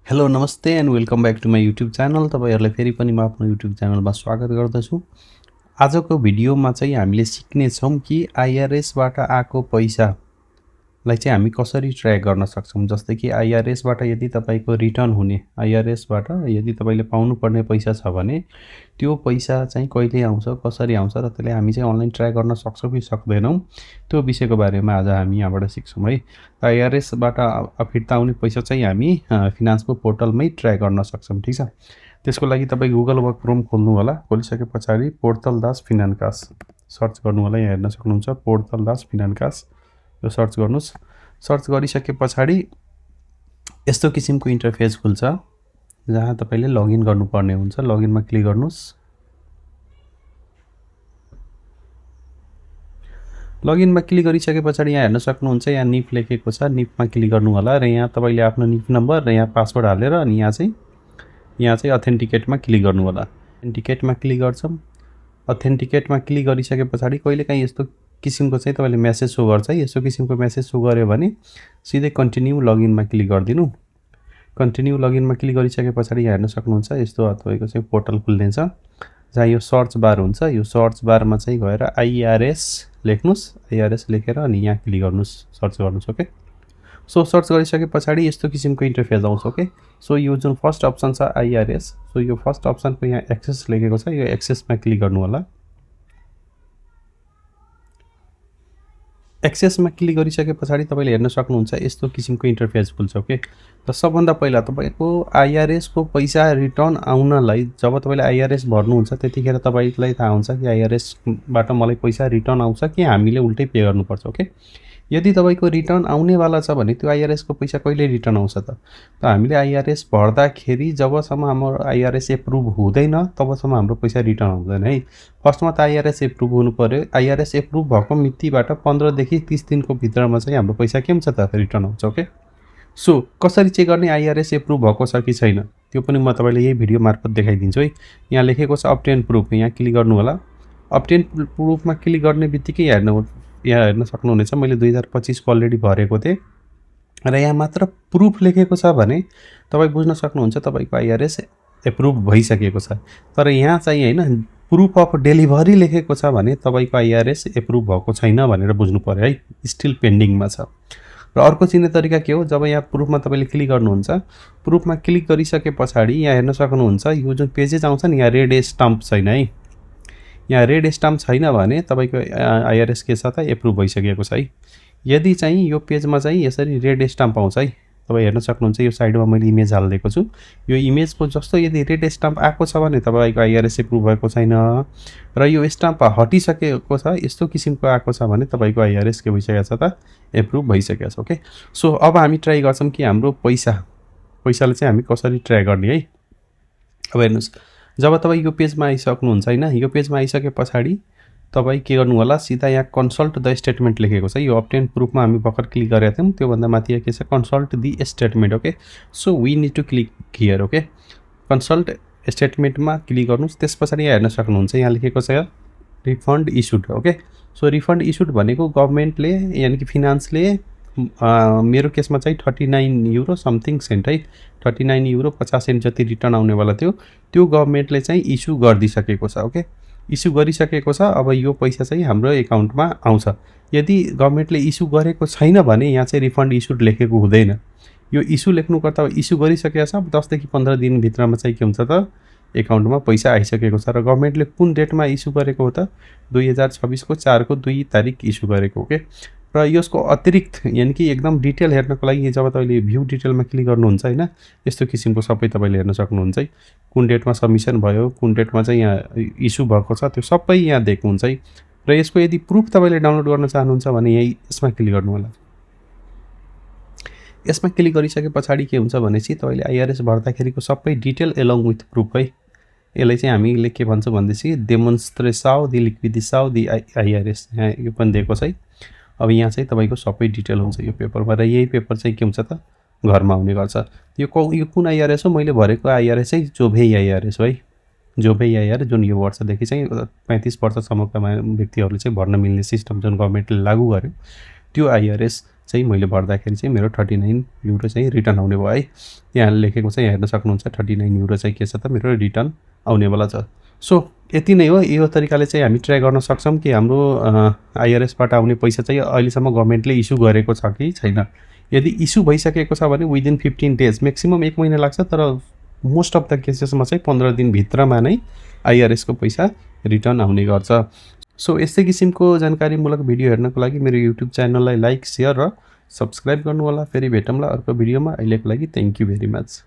Hello नमस्ते and welcome back to my YouTube channel. तपाईहरुलाई फेरि पनि म आफ्नो युट्युब च्यानलमा स्वागत गर्दछु। आजको भिडियोमा चाहिँ हामीले सिक्नेछौँ कि आइआरएसबाट आएको पैसालाई चाहिँ हामी कसरी ट्र्याक गर्न सक्छौँ। जस्तै कि आइआरएसबाट यदि तपाईको रिटर्न हुने आइआरएसबाट यदि तपाईले पाउनुपर्ने पैसा छ भने त्यो पैसा चाहिँ कहिले आउँछ, कसरी आउँछ र त्यसलाई हामी चाहिँ अनलाइन ट्र्याक गर्न सक्छौँ कि सक्दैनौँ, त्यो विषयको बारेमा आज हामी यहाँबाट सिक्छौँ है। आइआरएसबाट फिर्ता आउने पैसा चाहिँ हामी फिनान्सको पोर्टलमै ट्र्याक गर्न सक्छौँ, ठीक छ। त्यसको लागि तपाईँ गुगल वा क्रोम खोल्नु होला। खोलिसके पछाडि पोर्टल दास फिनान्कास सर्च गर्नु होला। यहाँ हेर्न सक्नुहुन्छ पोर्टल दास फिनान्कास, यो सर्च गर्नुस्। सर्च गरिसके पछाडि यस्तो किसिमको इन्टरफेस खुल्छ जहाँ तपाईले लगइन गर्नुपर्ने हुन्छ। लगइनमा क्लिक गर्नुस्। लगइनमा क्लिक गरिसके पछाडि यहाँ हेर्न सक्नुहुन्छ यहाँ निफ लेखेको छ। निफमा क्लिक गर्नु होला र यहाँ तपाईले आफ्नो निफ नम्बर र यहाँ पासवर्ड हालेर अनि यहाँ चाहिँ अथेन्टिकेटमा क्लिक गर्नु होला। अथेन्टिकेटमा क्लिक गर्छौँ। अथेन्टिकेटमा क्लिक गरिसके पछाडि कहिलेकाहीँ यस्तो किसिमको चाहिँ तपाईले मेसेज सो गर्छ। यस्तो किसिमको मेसेज सो गर्यो भने सिधै कन्टिन्यू लगइनमा क्लिक गरिदिनु। कन्टिन्यू लगइनमा क्लिक गरिसके पछाडि यहाँ हेर्न सक्नुहुन्छ यस्तो तपाईको चाहिँ पोर्टल खुल्नेछ जहाँ यो सर्च बार हुन्छ। यो सर्च बारमा चाहिँ गएर आइआरएस लेख्नुस्। आइआरएस लेखेर अनि यहाँ क्लिक गर्नुस्, सर्च गर्नुस्। ओके, सो सर्च गरिसके पछाडि यस्तो किसिमको इन्टरफेस आउँछ। ओके, सो यो जुन फर्स्ट अप्सन छ आइआरएस, सो यो फर्स्ट अप्सनको यहाँ एक्सेस लेखेको छ, यो एक्सेसमा क्लिक गर्नु होला। एक्सेसमा क्लिक गरिसके पछाडि तपाईले हेर्न सक्नुहुन्छ यस्तो किसिमको इन्टरफेस खुल्छ। ओके, त सबभन्दा पहिला तपाईको आइआरएसको पैसा रिटर्न आउनलाई जब तपाईले आइआरएस भर्नुहुन्छ त्यतिखेर तपाईलाई थाहा हुन्छ कि आइआरएसबाट मलाई पैसा रिटर्न आउँछ कि हामीले उल्टै पे गर्नुपर्छ। ओके, यदि तपाईको रिटर्न आउनेवाला छ भने त्यो आइआरएसको पैसा कहिले रिटर्न आउँछ त हामीले आइआरएस भर्दाखेरि जबसम्म हाम्रो आइआरएस एप्रुभ हुँदैन तबसम्म हाम्रो पैसा रिटर्न आउँदैन है। फर्स्टमा त आइआरएस एप्रुभ हुनु पर्यो। आइआरएस एप्रुभ भएको मितिबाट 15 देखि 30 दिनको भित्रमा चाहिँ हाम्रो पैसा के हुन्छ त रिटर्न आउँछ। ओके, सो कसरी चेक गर्ने आइआरएस एप्रुभ भएको छ कि छैन त्यो पनि म तपाईलाई यही भिडियो मार्फत देखाइदिन्छु है। यहाँ लेखेको छ अब्टेन प्रुफ, यहाँ क्लिक गर्नु होला। अब्टेन प्रुफमा क्लिक गर्ने बित्तिकै यहाँ हेर्न सक्नुहुनेछ मैले 2025 को अलरेडी भरेको थिएँ र यहाँ मात्र प्रुफ लेखेको छ भने तपाईँ बुझ्न सक्नुहुन्छ तपाईँको आइआरएस एप्रुभ भइसकेको छ। तर यहाँ चाहिँ हैन प्रुफ अफ डेलिभरी लेखेको छ भने तपाईँको आइआरएस एप्रुभ भएको छैन भनेर बुझ्नु पर्यो है, स्टिल पेन्डिङमा छ। र अर्को चिन्ने तरिका के हो, जब यहाँ प्रुफमा तपाईँले क्लिक गर्नुहुन्छ, प्रुफमा क्लिक गरिसके पछाडि यहाँ हेर्न सक्नुहुन्छ यो जुन पेजेस आउँछ नि यहाँ रेड स्टाम्प छैन है। यहाँ रेड स्टाम्प छैन भने तपाईको आइआरएस के छ त एप्रुभ भइसकेको छ है। यदि चाहिँ यो पेजमा चाहिँ यसरी रेड स्टाम्प आउँछ है, तपाईँ हेर्न सक्नुहुन्छ यो साइडमा मैले इमेज हालिदिएको छु। यो इमेजको जस्तो यदि रेड स्टाम्प आएको छ भने तपाईको आइआरएस एप्रुभ भएको छैन र यो स्टाम्प हटिसकेको छ यस्तो किसिमको आएको छ भने तपाईको आइआरएस के भइसकेको छ त एप्रुभ भइसकेको छ। ओके, सो अब हामी ट्राई गर्छौँ कि हाम्रो पैसाले चाहिँ हामी कसरी ट्र्याक गर्ने है। अब हेर्नुस्, जब तपाईँ यो पेजमा आइसक्नुहुन्छ हैन, यो पेजमा आइसके पछाडि तपाईँ के गर्नु होला, सिधा यहाँ कन्सल्ट द स्टेटमेन्ट लेखेको छ। यो अब्टेन प्रुफमा हामी भर्खर क्लिक गरेका थियौँ, त्योभन्दा माथि के छ consult the statement. Okay, so we need to click here. Okay, consult स्टेटमेन्टमा क्लिक गर्नुस्। त्यस पछाडि यहाँ हेर्न सक्नुहुन्छ यहाँ लेखेको छ refund issued. Okay, so refund issued भनेको गभर्नमेन्टले यानि कि फिनान्सले मेरो केसमा चाहिँ 39 युरो समथिङ सेन्ट है, 39 युरो 50 सेन्ट जति रिटर्न आउनेवाला थियो, त्यो गभर्नमेन्टले चाहिँ इस्यु गरिदिसकेको छ। ओके, इस्यु गरिसकेको छ। अब यो पैसा चाहिँ हाम्रो एकाउन्टमा आउँछ। यदि गभर्नमेन्टले इस्यु गरेको छैन भने यहाँ चाहिँ रिफन्ड इस्युड लेखेको हुँदैन। यो इस्यु लेख्नुपर्दा इस्यु गरिसकेको छ 10 देखि 15 दिनभित्रमा चाहिँ के हुन्छ त एकाउन्टमा पैसा आइसकेको छ। र गभर्नमेन्टले कुन डेटमा इस्यु गरेको हो त 2026 को 4 को 2 तारिक इस्यु गरेको। ओके, र यसको अतिरिक्त यानि कि एकदम डिटेल हेर्नको लागि जब तपाईले भ्यू डिटेलमा क्लिक गर्नुहुन्छ हैन, यस्तो किसिमको सबै तपाईले हेर्न सक्नुहुन्छ है। कुन डेटमा सबमिसन भयो, कुन डेटमा चाहिँ यहाँ इस्यु भएको छ, त्यो सबै यहाँ देख्नु हुन्छ है। र यसको यदि प्रुफ तपाईले डाउनलोड गर्न चाहनुहुन्छ भने यही यसमा क्लिक गर्नु होला। यसमा क्लिक गरिसके पछाडि के हुन्छ भनेपछि तपाईले आइआरएस भर्दाखेरिको सबै डिटेल एलोङ विथ प्रुफ है। यसलाई चाहिँ हामीले के भन्छौँ भन्दैछि डेमोन्स्ट्रेसाउ दि लिक्विडिसाउ दि आइआरएस, यहाँ यो पनि दिएको छ है। अब यहाँ चाहिँ तपाईको सबै डिटेल हुन्छ यो पेपरमा र यही पेपर चाहिँ के हुन्छ त घरमा आउने गर्छ। यो कुन आइआरएस हो, मैले भरेको आइआरएस चाहिँ जोभेई आइआरएस हो है। जोभेई आइआरएस जुन यो वर्षदेखि चाहिँ 35 वर्षसम्मका व्यक्तिहरूले चाहिँ भर्न मिल्ने सिस्टम जुन गभर्नमेन्टले लागू गर्यो त्यो आइआरएस चाहिँ मैले भर्दाखेरि चाहिँ मेरो 39 युरो चाहिँ रिटर्न आउने भयो है। यहाँ लेखेको चाहिँ हेर्न सक्नुहुन्छ 39 युरो चाहिँ के छ त मेरो रिटर्न आउनेवाला छ। सो यति नै हो। यो तरिकाले चाहिँ हामी ट्राई गर्न सक्छौँ कि हाम्रो आइआरएसबाट आउने पैसा चाहिँ अहिलेसम्म गभर्मेन्टले इस्यु गरेको छ कि छैन। यदि इस्यु भइसकेको छ भने विदिन 15 डेज, म्याक्सिमम 1 महिना लाग्छ, तर मोस्ट अफ द केसेसमा चाहिँ 15 दिनभित्रमा नै आइआरएसको पैसा रिटर्न आउने गर्छ। सो यस्तै किसिमको जानकारीमूलक भिडियो हेर्नको लागि मेरो युट्युब च्यानललाई लाइक, सेयर र सब्सक्राइब गर्नुहोला। फेरि भेटौँला अर्को भिडियोमा। अहिलेको लागि थ्याङ्क यू भेरी मच।